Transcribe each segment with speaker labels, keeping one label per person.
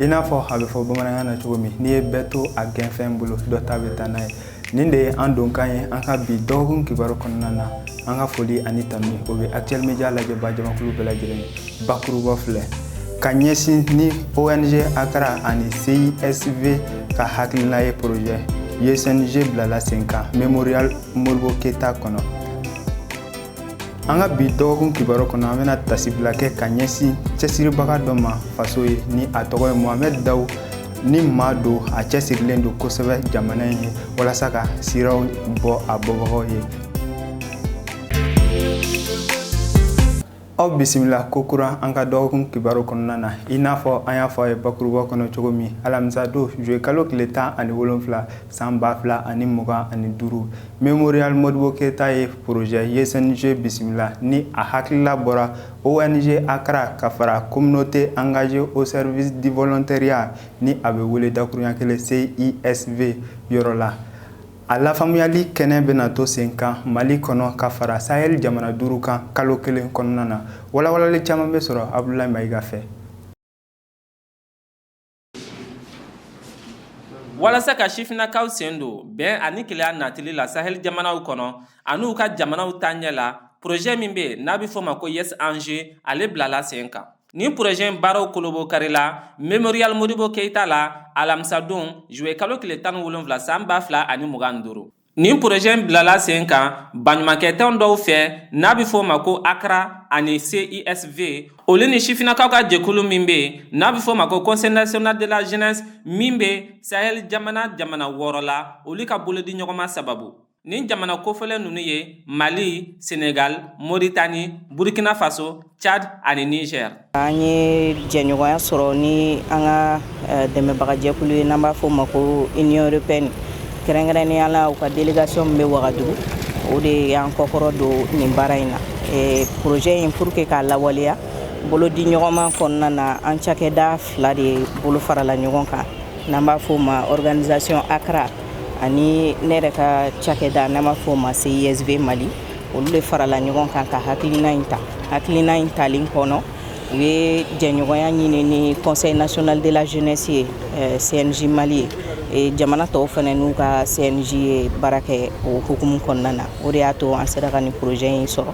Speaker 1: I n'a fɔ a bɛ fɔ bamanankan na cogo min, n'i ye bɛɛ to a gɛnfɛn bolo, dɔ ta bɛ taa n'a ye. Nin de ye an donkan ye an ka bi dɔgɔkun kibaru kɔnɔna na. An ka foli ani tanu, o bɛ Actuel Media lajɛba jamakulu bɛɛ lajɛlen ye. Bakuruba filɛ ka ɲɛsin ni ONG ACRA ani CISV ka hakilina ye, projet YSNG bilala sen kan Memorial Modibo Keita kɔnɔ. An ka bi dɔgɔkun kibaru kɔnɔ, an bɛna tasibila kɛ ka ɲɛsin cɛsiribaga dɔ ma faso ye, ni a tɔgɔ ye Mohamed Daw. Ni maa don, a cɛsirilen don kosɛbɛ jamana in ye walasa ka siraw bɔ a bɔbagaw ye. Aw bisimila kokura an ka dɔgɔkun kibaru kɔnɔna na. I n'a fɔ an y'a fɔ a ye bakuruba kɔnɔ cogo min, alamisa don, juillet kalo tile 17, san 2025, Memorial Modibo Keita ye projet YSNG bisimila, ni a hakilila bɔra ONG ACRA ka fara communauté engagée au service du volontariat, ni a bɛ wele dakurunya kelen CISV yɔrɔ la. A lafaamuyali kɛnɛ bɛna to sen kan Mali kɔnɔ ka fara Sahel jamana duuru kan kalo kelen kɔnɔna na. Walawalali caman bɛ sɔrɔ Abdoulaye Mayiga fɛ.
Speaker 2: Walasa ka sifinnakaw sen don bɛn ani kelenya natili la Sahel jamanaw kɔnɔ an'u ka jamanaw taaɲɛ la, projet min bɛ n'a bɛ fɔ ma ko Yes Enjeu, ale bilala sen kan. Nin projet in baaraw kolobokarila Memorial Modibo Keita la alamisadon, juillet kalo tile 17, san 2025. Nin projet in bilala sen kan baɲumankɛtɔn dɔw fɛ n'a bɛ fɔ o ma ko ACRA ani CISV, olu ni sifinnakaw ka jɛkulu min bɛ yen n'a bɛ fɔ o ma ko Conseil national de la jeunesse min bɛ Sahel jamana jamana wɔɔrɔ la, olu ka bolodiɲɔgɔnma sababu. Nin jamana kofɔlen ninnu ye Mali, Senegal, Moritani, Burkina Faso, Tchad ani Niger.
Speaker 3: An ye jɛɲɔgɔnya sɔrɔ ni an ka dɛmɛbagajɛkulu ye n'an b'a fɔ o ma ko Union européenne, kɛrɛnkɛrɛnnenya la u ka délégation min bɛ Wagadugu, o de y'an kɔkɔrɔ don nin baara in na. Projet in, pour que k'a lawaleya, bolodi ɲɔgɔnma kɔnɔna na, an cakɛda fila de bolo farala ɲɔgɔn kan n'an b'a fɔ o ma organisation ACRA ani ne yɛrɛ ka cakɛda n'an b'a fɔ o ma CISV Mali. Olu de farala ɲɔgɔn kan ka hakilina in ta. Hakilina in talen kɔnɔ, u ye jɛɲɔgɔnya ɲini ni Conseil national de la jeunesse ye, CNJ Mali ye. Jamana tɔw fana n'u ka CNJ ye baara kɛ o hukumu kɔnɔna na. O de y'a to an sera ka nin projet in sɔrɔ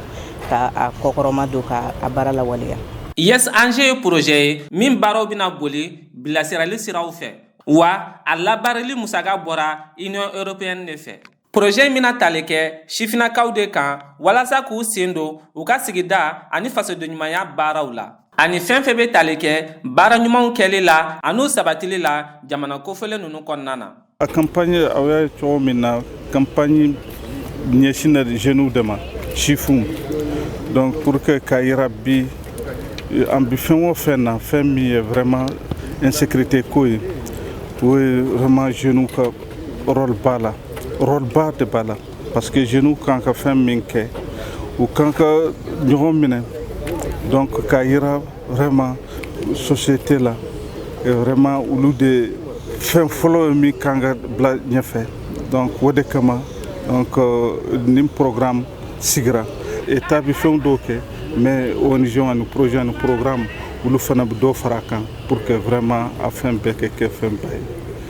Speaker 3: ka a kɔkɔrɔma don ka a baara lawaleya.
Speaker 2: Yes Enjeu ye projet ye min baaraw bɛna boli bilasirali siraw fɛ, wa a labaarali musaka bɔra Union européenne de fɛ. Projet in bɛna tali kɛ sifinnakaw de kan walasa k'u sen don u ka sigida ani fasodenɲumanya baaraw la, ani fɛn fɛn bɛ tali kɛ baara ɲumanw kɛli la an'u sabatili la jamana kofɔlen ninnu kɔnɔna na.
Speaker 4: A campagne, aw y'a ye cogo min na, campagne ɲɛsinna jeunes de ma, sifinw. Donc pour que k'a yira bi an bi fɛn o fɛn na, fɛn min ye vraiment insécurité ko ye, o ye vraiment jeunes ka rôle b'a la, rôle ba de b'a la, parce que jeunes kan ka fɛn min kɛ, u kan ka ɲɔgɔn minɛ. Donc k'a yira vraiment société la et vraiment olu de fɛn fɔlɔ ye min kan ka bila ɲɛfɛ. Donc o de kama, donc nin programme sigira. État bɛ fɛn dɔw kɛ, mais ONG ani projet ani programme, olu fana bɛ dɔ fara a kan pour que vraiment a fɛn bɛɛ kɛ kɛ fɛn ba ye.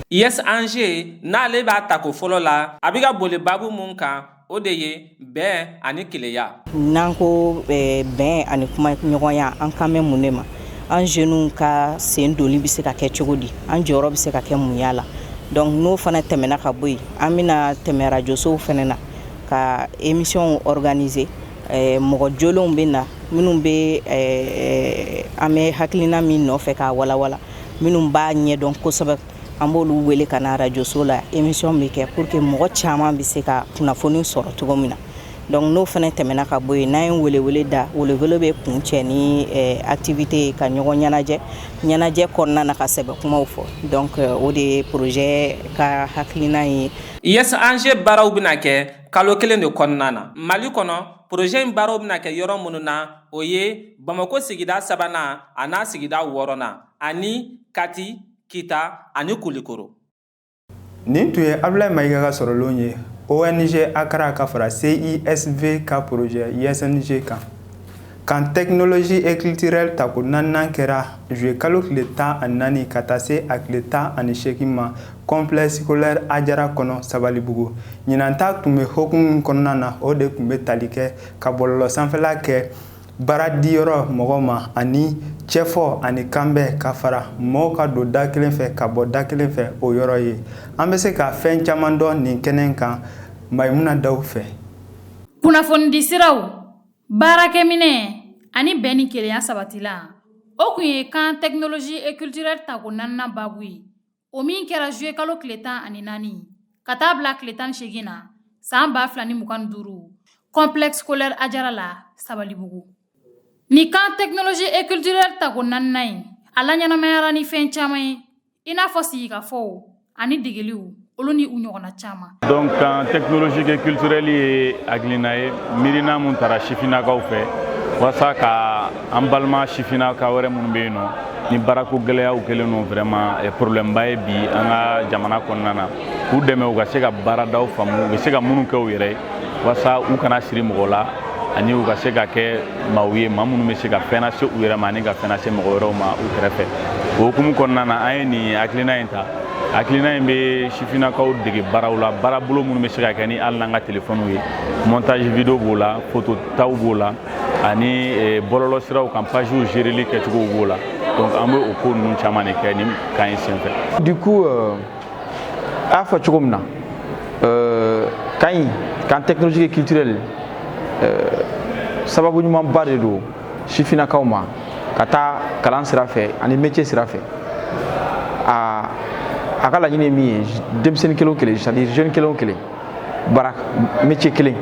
Speaker 2: Yes Enjeu n'ale b'a tako fɔlɔ la, a bɛ ka boli baabu mun kan, o de ye bɛn ani kelenya.
Speaker 3: N'an ko bɛn ani kuma ɲɔgɔnya, an kan bɛ mun de ma? An jeunes ka sen donni bɛ se ka kɛ cogo di? An jɔyɔrɔ bɛ se ka kɛ mun y'a la? Donc n'o fana tɛmɛna ka bɔ yen, an bɛna tɛmɛ rajosow fana na ka émission organiser. Mɔgɔ jolenw bɛ na minnu bɛ an bɛ hakilina min nɔfɛ k'a walawala, minnu b'a ɲɛdɔn kosɛbɛ, an b'olu wele ka na rajoso la. Émission bɛ kɛ pour que mɔgɔ caman bɛ se ka kunnafoni sɔrɔ cogo min na. Donc n'o fana tɛmɛna ka bɔ yen, n'an ye welewele da, welewele bɛ kun cɛ ni activité ye ka ɲɔgɔn ɲɛnajɛ, ɲɛnajɛ kɔnɔna na ka sɛbɛ kumaw fɔ. Donc o de ye projet ka hakilina ye.
Speaker 2: Yes Enjeu baaraw bɛna kɛ kalo kelen de kɔnɔna na Mali kɔnɔ. Projet in baaraw bɛna kɛ yɔrɔ minnu na, o ye Bamako sigida sabanan a n'a sigida wɔɔrɔnan ani Kati, Kita ani Kulikoro.
Speaker 1: Nin tun ye Abdoulaye Mayiga ka sɔrɔlenw ye ONG ACRA ka fara CISV ka projet YSNG kan. Camp technologie et culturel tako naaninan kɛra juillet kalo tile 14 ka taa se a tile 18 ma, complexe scolaire Ajara kɔnɔ, Sabalibugu. Ɲinan ta tun bɛ hokumu min kɔnɔna na, o de tun bɛ tali kɛ ka bɔlɔlɔ sanfɛla kɛ baaradiyɔrɔ mɔgɔ ma, ani cɛfɔ ani kanbɛn, ka fara mɔgɔw ka don da kelen fɛ ka bɔ da kelen fɛ o yɔrɔ ye. An bɛ se ka fɛn caman dɔn nin kɛnɛ kan Mayimuna Daw fɛ.
Speaker 5: Kunnafonidi siraw, baarakɛminɛ ani bɛn ni kelenya sabatila, o kun ye camp technologie et culturel tako naaninan babu ye, o min kɛra juillet kalo tile 14 ka taa bila tile 18 na, san 2025, complexe scolaire Ajara la, Sabalibugu. Ni camp technologie et culturel tako naaninan ye, a laɲɛnamayara ni fɛn caman ye, i n'a fɔ sigikafɔw ani degeliw, olu ni u ɲɔgɔnna caman.
Speaker 6: Donc camp technologique et culturel ye hakilina ye, miirina mun tara sifinnakaw fɛ walasa ka an balima sifinnaka wɛrɛ minnu bɛ yen nɔ ni baarako gɛlɛyaw kɛlen don vraiment problème ba ye bi an ka jamana kɔnɔna na, k'u dɛmɛ u ka se ka baaradaw faamu, u bɛ se ka minnu kɛ u yɛrɛ ye, walasa u kana siri mɔgɔ la ani u ka se ka kɛ maaw ye, maa minnu bɛ se ka fɛn lase u yɛrɛ ma ani ka fɛn lase mɔgɔ wɛrɛw ma u kɛrɛfɛ. O hukumu kɔnɔna na, an ye nin hakilina in ta. Hakilina in bɛ sifinnakaw dege baaraw la, baarabolo minnu bɛ se ka kɛ ni hali n'an ka telefɔniw ye. Montage vidéo b'o la, photo taw b'o la, ani bɔlɔlɔ siraw kan pagew géreli kɛcogow b'o la. Donc an bɛ o ko ninnu caman de kɛ nin camp in senfɛ.
Speaker 7: Du coup, a y'a fɔ cogo min na, camp in, camp technologique et culturel, sababu ɲumanba de don sifinnakaw ma ka taa kalan sira fɛ ani métier sira fɛ. A ka laɲini ye min ye, denmisɛnnin kelen o kelen, c'est à dire jeune kelen o kelen, baara métier kelen.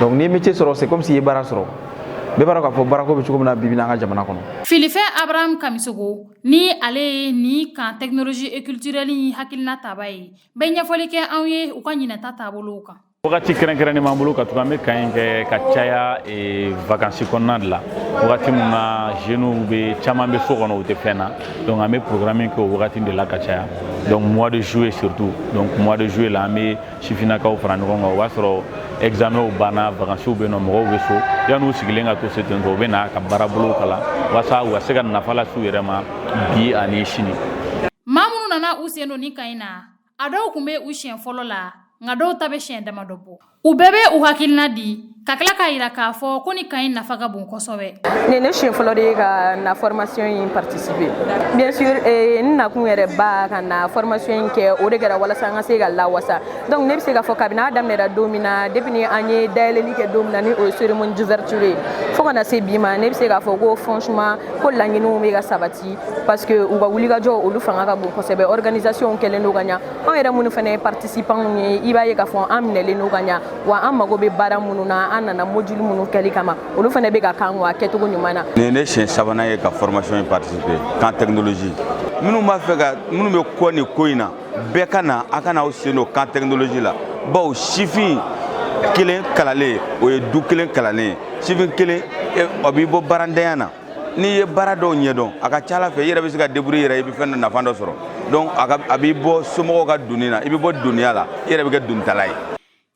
Speaker 7: Donc n'i ye métier sɔrɔ, c'est comme si i ye baara sɔrɔ. Bɛɛ b'a dɔn k'a fɔ baarako bɛ cogo min na bi bi in na an ka jamana kɔnɔ.
Speaker 5: Filifɛn Abraham Kamisogo, ni ale ye ni camp technologie et culturel in hakilina taba ye, bɛ ɲɛfɔli kɛ anw ye u ka ɲinɛta taabolow kan.
Speaker 6: Wagati kɛrɛnkɛrɛnnen b'an bolo ka tugu an bɛ camp in kɛ ka caya vacances kɔnɔna de la, wagati min na jeunes bɛ caman bɛ so kɔnɔ, u tɛ fɛn na. Donc an bɛ programme kɛ o wagati de la ka caya, donc mois de juillet surtout. Donc mois de juillet la, an bɛ sifinnakaw fara ɲɔgɔn kan. O b'a sɔrɔ examen banna, vacances bɛ yen nɔ, mɔgɔw bɛ so. Yan'u sigilen ka to se ten tɔ, u bɛ na ka baarabolow kalan walasa u ka se ka nafa lase u yɛrɛ ma bi ani sini.
Speaker 5: Maa minnu nana u sen don ni camp in na, a dɔw tun bɛ u siɲɛ fɔlɔ la, nka dɔw ta bɛ siɲɛ damadɔ bɔ. U bɛɛ bɛ u hakilina di ka tila k'a yira k'a fɔ ko ni camp in nafa ka bon kosɛbɛ.
Speaker 8: Ne ne siɲɛ fɔlɔ de ye ka na formation in participer. Bien sûr, n nakun yɛrɛ ba ka na formation in kɛ, o de kɛra walasa an ka se ka lawasa. Donc ne bɛ se k'a fɔ, kabini a daminɛra don min na, depuis ni an ye dayɛlɛli kɛ don min na, ni o ye cérémonie d'ouverture ye, fo ka na se bi ma, ne bɛ se k'a fɔ ko franchement, ko laɲiniw bɛ ka sabati, parce que u ka wulikajɔ, olu fanga ka bon kosɛbɛ. Organisation kɛlen don ka ɲa. Anw yɛrɛ minnu fana ye participants ye, i b'a ye k'a fɔ an minɛlen don ka ɲa wa. An mago bɛ baara minnu na, an nana module minnu kɛli kama, olu fana bɛ ka kan wa a kɛcogo ɲuman na.
Speaker 9: Nin ye ne siɲɛ sabanan ye ka formation in participer, camp technologie. Minnu b'a fɛ ka, minnu bɛ kɔ nin ko in na, bɛɛ ka na, a ka na aw sen don camp technologie la, bawo sifin kelen kalalen, o ye du kelen kalalen ye. Sifin kelen, o b'i bɔ baarantanya na. N'i ye baara dɔw ɲɛdɔn, a ka ca ala fɛ, i yɛrɛ bɛ se ka débrouiller yɛrɛ, i bɛ fɛn dɔ nafa dɔ sɔrɔ. Donc a ka a b'i bɔ somɔgɔw ka doni na, i bɛ bɔ doniya la, i yɛrɛ bɛ kɛ donitala ye.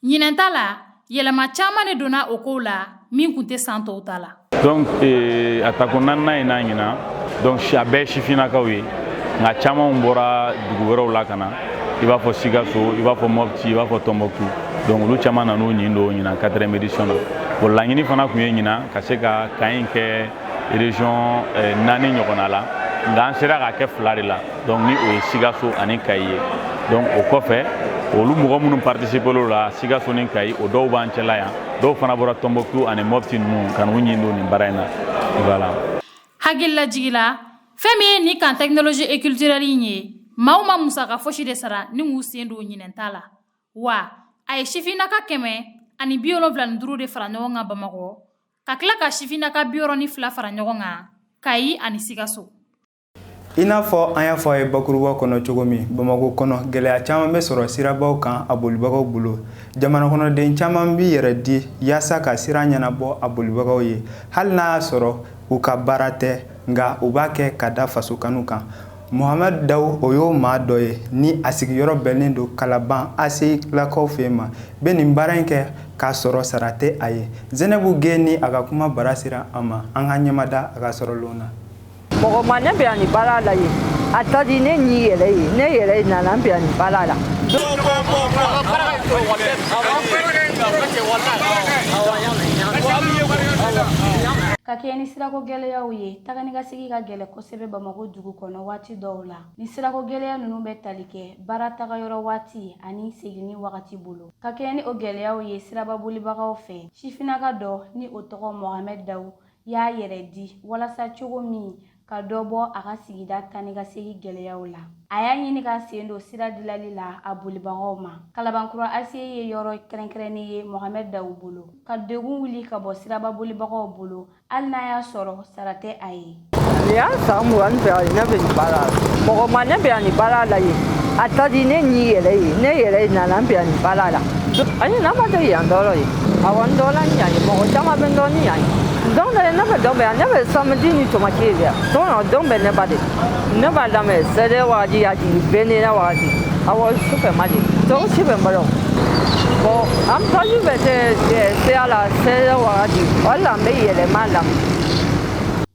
Speaker 5: Ɲinɛn ta la, yɛlɛma caman de donna o kow la min tun tɛ san tɔw ta la.
Speaker 6: Donc a tako naaninan in n'a ɲina, donc a bɛɛ ye sifinnakaw ye, nka caman bɔra dugu wɛrɛw la ka na, i b'a fɔ Sikaso, i b'a fɔ Mopti, i b'a fɔ Tombouctou. Donc olu caman nan'u ɲin don ɲinan quatrième édition na. O laɲini fana tun ye ɲinan ka se ka camp in kɛ région naani ɲɔgɔnna la, nka an sera k'a kɛ fila de la, donc ni o ye Sikaso ani Kayi ye. Donc o kɔfɛ, olu mɔgɔ minnu participer o la, Sikaso ni Kayi, o dɔw b'an cɛla yan, dɔw fana bɔra Tombouctou ani Mopti ninnu ka n'u ɲin don nin baara in na, voilà.
Speaker 5: Hakililajigi la, fɛn min ye ni camp technologie et culturel in ye, maaw ma musaka fosi de sara ni k'u sen don ɲinɛn ta la wa. A ye sifinnaka 175 de fara ɲɔgɔn kan Bamakɔ, ka tila ka sifinnaka 62 fara ɲɔgɔn kan Kayi ani Sikaso.
Speaker 1: I n'a fɔ an y'a fɔ a ye bakuruba kɔnɔ cogo min, Bamakɔ kɔnɔ, gɛlɛya caman bɛ sɔrɔ sirabaw kan a bolibagaw bolo. Jamana kɔnɔden caman b'i yɛrɛ di yaasa ka sira ɲɛnabɔ a bolibagaw ye, hali n'a y'a sɔrɔ u ka baara tɛ, nka u b'a kɛ ka da faso kanu kan. Mohamed Daw, o y'o maa dɔ ye ni a sigiyɔrɔ bɛnnen don Kalaban ACI lakaw fɛ yen ma, bɛ nin baara in kɛ k'a sɔrɔ sara tɛ a ye. Zɛnɛbu Ge ni a ka kuma bara sera an ma, an ka ɲɛmada a ka sɔrɔ lon na.
Speaker 10: Mɔgɔ ma ne bɛ yan nin baara la yen, a ta di ne ni yɛrɛ ye, ne yɛrɛ nana n bɛ yan nin baara la.
Speaker 5: Ka kɛɲɛ ni sirako gɛlɛyaw ye, taga ni ka segin ka gɛlɛ kosɛbɛ Bamakɔ dugu kɔnɔ waati dɔw la. Ni sirako gɛlɛya ninnu bɛ tali kɛ baara tagayɔrɔ waati ani seginni wagati bolo. Ka kɛɲɛ ni o gɛlɛyaw ye siraba bolibagaw fɛ, sifinnaka dɔ ni o tɔgɔ Mohamed Daw y'a yɛrɛ di walasa cogo min ka dɔ bɔ a ka sigida taa ni ka segin gɛlɛyaw la. A y'a ɲini ka sen don sira dilali la a bolibagaw ma. Kalabankura ACI ye yɔrɔ kɛrɛnkɛrɛnnen ye Mohamed Daw bolo, ka degun wuli ka bɔ siraba bolibagaw bolo, hali n'a y'a sɔrɔ sara tɛ a ye.
Speaker 10: Nin y'a san 22 ye ne bɛ nin baara la. Mɔgɔ ma ne bɛ yan nin baara la yen, a ta di ne ni yɛrɛ ye, ne yɛrɛ nana n bɛ yan nin baara la. Ayi, n'a ma deli yan dɔrɔn ye, awɔ, n dɔla ni yan ye, mɔgɔ caman bɛ n dɔn ni yan ye. Don dɔ ne bɛ dɔ bɛ yan, ne bɛ samedi ni tomati de yan. Don dɔ don bɛ ne ba de, ne b'a daminɛ sɛdɛ wagati a jigin bɛɛ ne na wagati, awɔ, sufɛ ma de tɔw si bɛ n bolo. Bon, an taji bɛ se a la sɛdɛ wagati, o la n bɛ yɛlɛma la.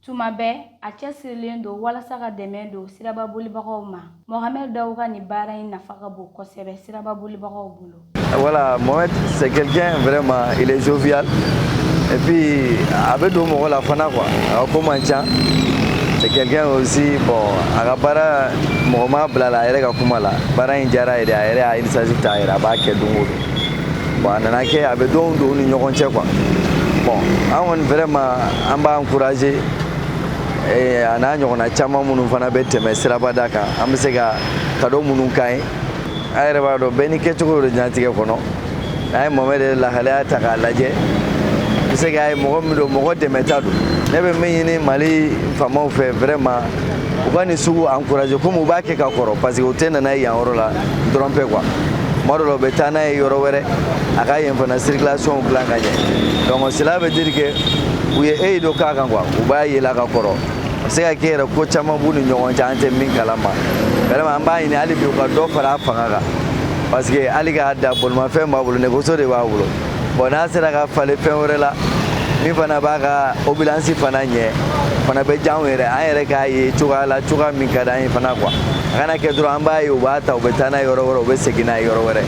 Speaker 5: Tuma bɛɛ a cɛsirilen don walasa ka dɛmɛ don siraba bolibagaw ma. Mohamed Daw ka nin baara in nafa ka bon kosɛbɛ siraba bolibagaw bolo.
Speaker 11: Voilà, Mohamed, c'est quelqu'un vraiment, il est jovial. Et puis, a bɛ don mɔgɔ la fana quoi. A ka ko man ca. C'est quelqu'un aussi, bon, a ka baara mɔgɔ m'a bila la a yɛrɛ ka kuma la. Baara in diyara yɛrɛ, a yɛrɛ y'a initiative ta a yɛrɛ, a b'a kɛ don o don. Bon, a nana kɛ a bɛ dɔw don u ni ɲɔgɔn cɛ quoi. Bon, an kɔni vraiment an b'a encourager a n'a ɲɔgɔnna caman minnu fana bɛ tɛmɛ sirabada kan, an bɛ se ka cadeau minnu k'an ye. An yɛrɛ b'a dɔn bɛɛ ni kɛcogo de diɲɛlatigɛ kɔnɔ. N'an ye Mohamed yɛrɛ lahalaya ta k'a lajɛ, bɛ se k'a ye mɔgɔ min don, mɔgɔ dɛmɛta don. Ne bɛ min ɲini Mali faamaw fɛ vraiment, u ka nin sugu encourager komi u b'a kɛ ka kɔrɔ, parce que u tɛ nana ye yan yɔrɔ la dɔrɔn pe quoi. Tuma dɔ la u bɛ taa n'a ye yɔrɔ wɛrɛ, a ka yen fana circulation dilan ka ɲɛ. Donc cela veut dire que u ye e dɔ k'a kan quoi, u b'a yela ka kɔrɔ. A bɛ se ka kɛ yɛrɛ ko caman b'u ni ɲɔgɔn cɛ, an tɛ min kalama. Vraiment an b'a ɲini hali bi u ka dɔ fara a fanga kan, parce que hali k'a da bolimafɛn b'a bolo, nɛgɛso de b'a bolo. Bon, n'a sera ka falen fɛn wɛrɛ la min fana b'a ka ambulance fana ɲɛ fana bɛ diya anw yɛrɛ, an yɛrɛ k'a ye cogoya la, cogoya min ka d'an ye fana quoi. A kana kɛ dɔrɔn an b'a ye u b'a ta, u bɛ taa n'a ye yɔrɔ wɛrɛ, u bɛ segin n'a ye yɔrɔ wɛrɛ.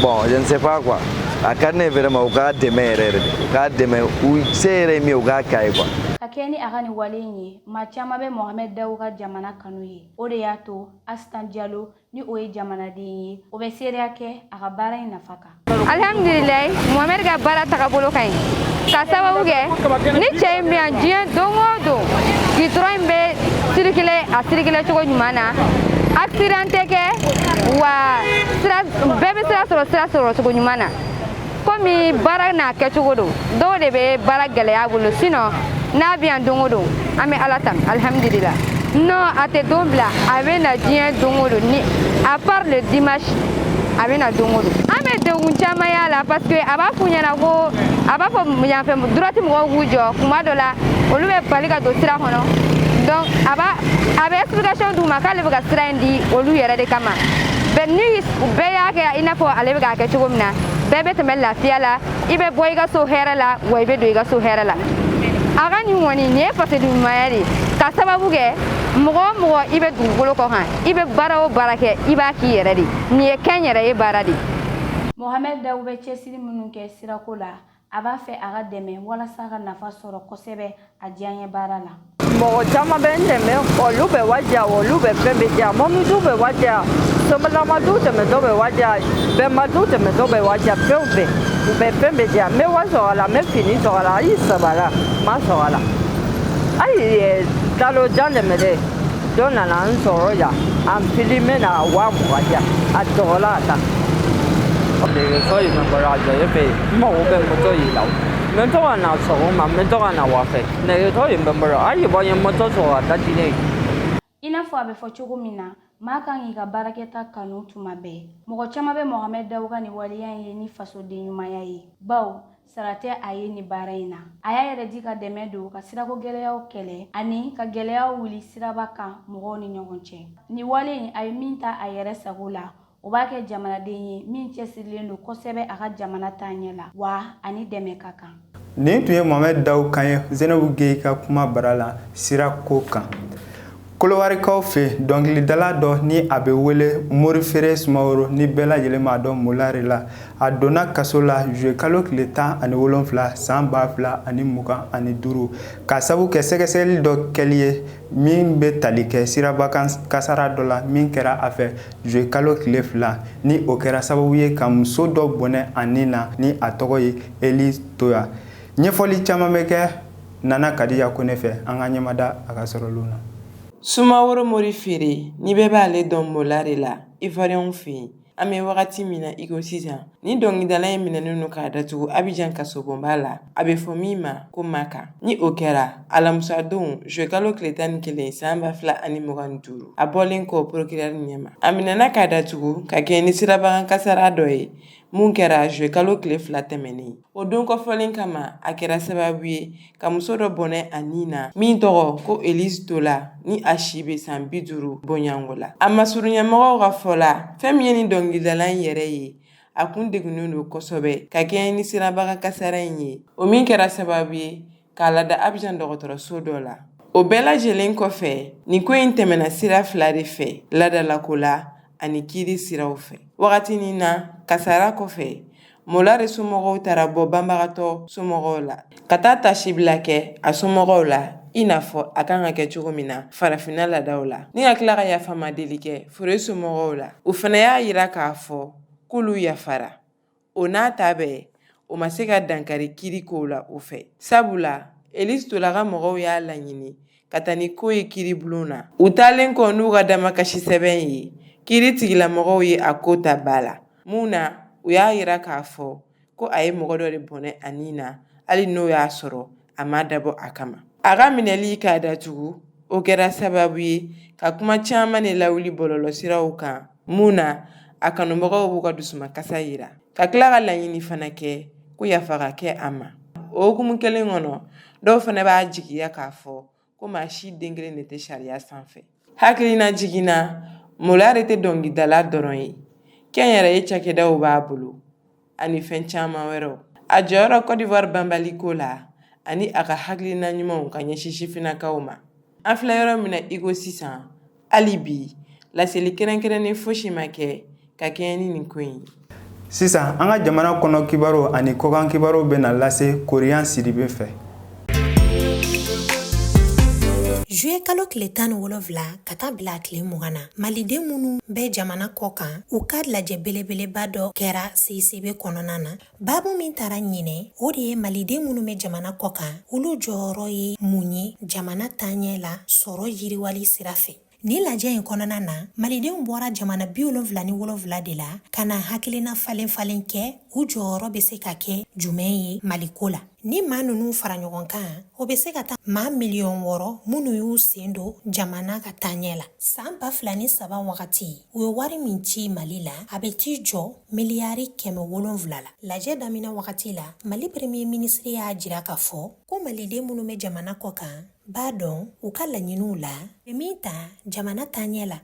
Speaker 11: Bon, je ne sais pas quoi. A ka di ne ye vraiment u k'a dɛmɛ yɛrɛ yɛrɛ de, u k'a dɛmɛ, u se yɛrɛ ye min ye, u k'a k'a ye quoi.
Speaker 5: Ka kɛ ni a ka nin wale in ye, maa caman bɛ Mohamed Daw ka jamana kanu ye. O de y'a to Asitan Jalo, ni o ye jamanaden ye, o bɛ seereya kɛ a ka baara in nafa kan.
Speaker 12: Alhamdulilayi, Mohamed ka baara tagabolo ka ɲi, ka sababu kɛ ni cɛ in bɛ yan diɲɛ don o don, goudron in bɛ circuler a circuler cogo ɲuman na, accident tɛ kɛ, wa sira bɛɛ bɛ sira sɔrɔ, sira sɔrɔ cogo ɲuman na. Komi baara n'a kɛcogo don, dɔw de bɛ baara gɛlɛya bolo, sinon n'a bɛ yan don o don, an bɛ Ala tanu, alhamdulila. Non, a tɛ don bila, a bɛ na diɲɛ don o don, ni à part le dimanche, a bɛ na don o don. An bɛ degun caman y'a la, parce que a b'a f'u ɲɛna ko a b'a fɔ yanfɛ droite mɔgɔw k'u jɔ, kuma dɔ la olu bɛ bali ka don sira kɔnɔ. Donc a bɛ explication d'u ma k'ale bɛ ka sira in di olu yɛrɛ de kama. Bɛɛ ni bɛɛ y'a kɛ i n'a fɔ ale bɛ k'a kɛ cogo min na, bɛɛ bɛ tɛmɛ lafiya la, i bɛ bɔ i ka so hɛrɛ la, wa i bɛ don i ka so hɛrɛ la. A ka nin kɔni nin ye fasoden ɲumanya de ye, ka sababu kɛ mɔgɔ o mɔgɔ i bɛ dugukolo kɔ kan, i bɛ baara o baara kɛ, i b'a k'i yɛrɛ de. Nin ye kɛnyɛrɛye baara de ye.
Speaker 5: Mohamed Daw bɛ cɛsiri minnu kɛ sirako la, a b'a fɛ a ka dɛmɛ walasa ka nafa sɔrɔ kosɛbɛ a diyaɲɛ baara la.
Speaker 10: Mɔgɔ caman bɛ n dɛmɛ, olu bɛ wari di yan, olu bɛ fɛn bɛɛ di yan, mɔbiliw bɛ wari di yan, somalamadiw tɛmɛtɔ bɛ wari di yan, bɛnbaliw tɛmɛtɔ bɛ wari di yan, fɛn o fɛn u bɛ fɛn bɛɛ di yan. N bɛ wari sɔrɔ a la, n bɛ fini sɔrɔ a la, hali sabara n b'a sɔrɔ a la. Hali kalo jan tɛmɛnen, dɔ nana n sɔrɔ yan, a filime na 20,000 di yan, a tɔgɔla ka taa. Nɛgɛso in bɛ n bolo, a jɔlen bɛ yen, n mago bɛ moto in la. N bɛ to ka na sɔgɔma, n bɛ to ka na wula fɛ. Nɛgɛso in bɛ n bolo, hali bɔ n ye moto sɔrɔ a ka di ne ye.
Speaker 5: I n'a fɔ a bɛ fɔ cogo min na, maa kan k'i ka baarakɛta kanu tuma bɛɛ. Mɔgɔ caman bɛ Mohamed Daw ka nin waleya in ye ni fasoden ɲumanya ye, bawo
Speaker 13: Sara tɛ a ye nin baara in na. A y'a yɛrɛ di ka dɛmɛ don ka sirako gɛlɛyaw kɛlɛ ani ka gɛlɛyaw wuli siraba kan mɔgɔw ni ɲɔgɔn cɛ. Nin wale in, a ye min ta a yɛrɛ sago la, o b'a kɛ jamanaden ye min cɛsirilen don kosɛbɛ a ka jamana taaɲɛ la, wa a ni dɛmɛ ka kan.
Speaker 1: Nin tun ye Mohamed Daw kan ye Zenabu Gueye ka kuma bara la sira ko kan. Kolowarikaw fɛ, dɔnkilidala dɔ ni a bɛ wele Morifere Sumaworo, ni bɛɛ lajɛlen b'a dɔn Molare la, a donna kaso la juillet kalo tile 17 san 2025, k'a sabu kɛ sɛgɛsɛgɛli dɔ kɛli ye min bɛ tali kɛ sirabakan kasara dɔ la min kɛra a fɛ juillet kalo tile 2, ni o kɛra sababu ye ka muso dɔ bɔnɛ a ni na, ni a tɔgɔ ye Elise Toya. Ɲɛfɔli caman bɛ kɛ Nana Kadiya Kone fɛ, an ka ɲɛmada a ka sɔrɔlenw na.
Speaker 14: Sumaworo Mori Feere, ni bɛɛ b'ale dɔn Molare la Ivoiriyɛnw fɛ yen, an bɛ wagati min na iko sisan, ni dɔnkilidala in minɛnen don k'a datugu Abijan kasobonba la, a bɛ fɔ min ma ko Maka. Ni o kɛra alamisadon juillet kalo tile 11 san 2025, a bɔlen kɔ procureur ɲɛma, a minɛna k'a datugu ka kɛɲɛ ni sirabakan kasara dɔ ye mun kɛra juillet kalo tile 2 tɛmɛnen. O don kɔfɔlen kama, a kɛra sababu ye ka muso dɔ bɔnɛ a ni na min tɔgɔ ko Elise Tola, ni a si bɛ san 50 bɔɲɔgɔnko la. A masurunyamɔgɔw ka fɔ la, fɛn min ye ni dɔnkilidala in yɛrɛ ye, a kun degunnen don kosɛbɛ ka kɛɲɛ ni sirabakan kasara in ye, o min kɛra sababu ye k'a lada Abijan dɔgɔtɔrɔso dɔ la. O bɛɛ lajɛlen kɔfɛ, nin ko in tɛmɛna sira fila de fɛ, ladalako la ani kiiri siraw fɛ. Wagatinin na kasara kɔfɛ, Molare somɔgɔw taara bɔ banbagatɔ somɔgɔw la ka taa tasibila kɛ a somɔgɔw la, i n'a fɔ a kan ka kɛ cogo min na farafinna laadaw la, ni ka tila ka yafamadeli kɛ Fure somɔgɔw la. U fana y'a yira k'a fɔ k'olu yafara. O n'a ta bɛɛ, o ma se ka dankari kiiri kow la u fɛ, sabula Elise Tola ka mɔgɔw y'a laɲini ka taa ni ko ye kiiribulon na. U taalen kɔ n'u ka damakasi sɛbɛn ye, kiiri tigilamɔgɔw ye a ko ta ba la mun na, u y'a yira k'a fɔ ko a ye mɔgɔ dɔ de bɔnɛ a ni na, hali n'o y'a sɔrɔ a ma dabɔ a kama. A ka minɛli k'a datugu, o kɛra sababu ye ka kuma caman de lawuli bɔlɔlɔsiraw kan mun na a kanubagaw b'u ka dusumakasa yira, ka tila ka laɲini fana kɛ ko yafa ka kɛ a ma. O hukumu kelen kɔnɔ, dɔw fana b'a jigiya k'a fɔ ko maa si den kelen de tɛ sariya sanfɛ. Hakilina jiginna, Molare tɛ dɔnkilidala dɔrɔn ye, kɛnyɛrɛye cakɛdaw b'a bolo ani fɛn caman wɛrɛw. A jɔyɔrɔ Côte d'Ivoire banbaliko la ani a ka hakilina ɲumanw ka ɲɛsin sifinnakaw ma, an filɛ yɔrɔ min na iko sisan, hali bi laseli kɛrɛnkɛrɛnnen fosi ma kɛ ka kɛɲɛ ni nin ko in ye.
Speaker 1: Sisan, an ka jamana kɔnɔ kibaru ani kɔkan kibaru bɛna lase Koriyan Sidibe fɛ.
Speaker 15: Juillet kalo tile 17 ka taa bila a tile 20 na, Maliden minnu bɛ jamana kɔ kan, u ka lajɛ belebeleba dɔ kɛra CICB kɔnɔna na. Babu min tara ɲinɛ, o de ye Maliden minnu bɛ jamana kɔ kan, olu jɔyɔrɔ ye mun ye jamana taaɲɛ la sɔrɔ yiriwali sira fɛ. Nin lajɛ in kɔnɔna na, Malidenw bɔra jamana 77 de la ka na hakilina falen falen kɛ u jɔyɔrɔ bɛ se ka kɛ jumɛn ye Maliko la. Ni maa ninnu fara ɲɔgɔn kan, o bɛ se ka taa maa miliyɔn 6 minnu y'u sen don jamana ka taaɲɛ la. San 2003 wagati, u ye wari min ci Mali la, a bɛ t'i jɔ miliyari 700 la. Lajɛ daminɛ wagati la, Mali premier ministre y'a jira k'a fɔ ko Maliden minnu bɛ jamana kɔ kan b'a dɔn u ka laɲiniw la, bɛ min ta jamana taaɲɛ la.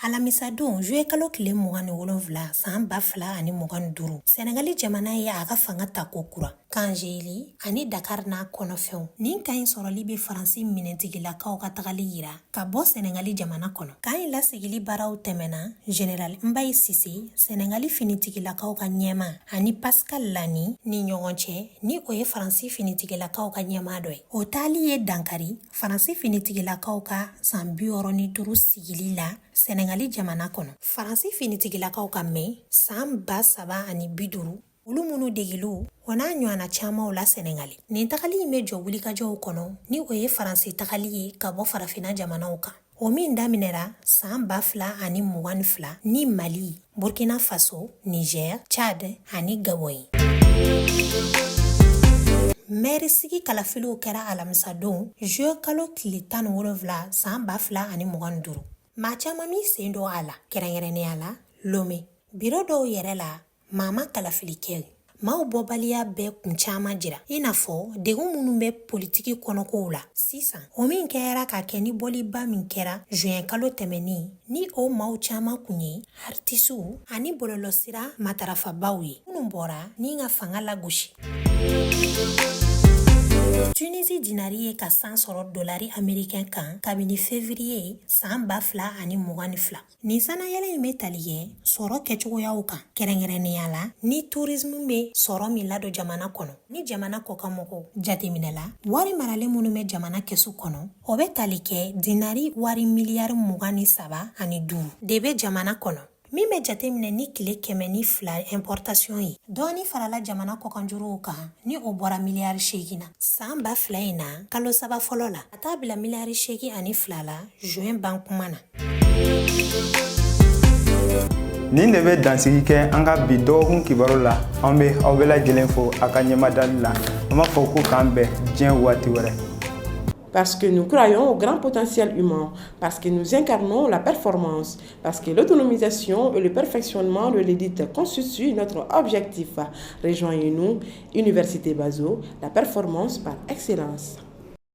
Speaker 15: Alamisadon juillet kalo tile 27 san 2025, Senegali jamana ye a ka fanga ta ko kura Kangeli ani Dakar n'a kɔnɔfɛnw. Nin kan in sɔrɔli bɛ Faransi minɛntigilakaw ka tagali yira ka bɔ Senegali jamana kɔnɔ. Kan in lasegili baaraw tɛmɛna General Mbaye Sise, Senegali finitigilakaw ka ɲɛmaa, ani Pascal Lani ni ɲɔgɔn cɛ, ni o ye Faransi finitigilakaw ka ɲɛmaa dɔ ye. O taali ye dankari Faransi finitigilakaw ka san 65 sigili la Sɛnɛgali jamana kɔnɔ. Faransi finitigilakaw ka mɛn san 3050, olu minnu degeliw o n'a ɲɔgɔnna camanw la Sɛnɛgali. Nin tagali in bɛ jɔ wulikajɔw kɔnɔ, ni o ye Faransi tagali ye ka bɔ farafinna jamanaw kan, o min daminɛra san 2022 ni Mali, Burkina Faso, Niger, Tchad ani Gabon ye. Mɛri sigi kalafiliw kɛra alamisadon juillet kalo tile 17 san 2025. Maa caman m'i sen don a la, kɛrɛnkɛrɛnnenya la Lome. Biro dɔw yɛrɛ la, Maa ma kalafili kɛ. Maaw bɔbaliya bɛ kun caman jira, i n'a fɔ degun minnu bɛ politiki kɔnɔkow la sisan, o min kɛra ka kɛ ni bɔliba min kɛra juin kalo tɛmɛnen, ni o maaw caman kun ye artisiw ani bɔlɔlɔsira matarafabaw ye minnu bɔra ni ka fanga lagosi. Tunisie dinari ye ka san sɔrɔ dolari américain kan kabini février san 2022. Nin sannayɛlɛ in bɛ tali kɛ sɔrɔ kɛcogoyaw kan, kɛrɛnkɛrɛnnenya la ni tourisme bɛ sɔrɔ min ladon jamana kɔnɔ ni jamana kɔkanmɔgɔw. Jateminɛ la, wari maralen minnu bɛ jamana kɛsu kɔnɔ, o bɛ tali kɛ dinari wari miliyari 23.5 de bɛ jamana kɔnɔ, min bɛ jateminɛ ni tile 102 importation ye. Dɔɔni farala jamana kɔkanjuruw kan, ni o bɔra miliyari 8 na san 2000 in na kalo 3 fɔlɔ la, ka taa bila miliyari 82 la juin ban kuma na.
Speaker 1: Nin de bɛ dansigi kɛ an ka bi dɔgɔkun kibaru la. An bɛ aw bɛɛ lajɛlen fo a ka ɲɛmadali la. An b'a fɔ ko k'an bɛn diɲɛ waati wɛrɛ.
Speaker 14: Parce que nous croyons au grand potentiel humain, parce que nous incarnons la performance, parce que l'autonomisation et le perfectionnement de l'élite constituent notre objectif. Rejoignez-nous, Université Bazo, la performance par excellence.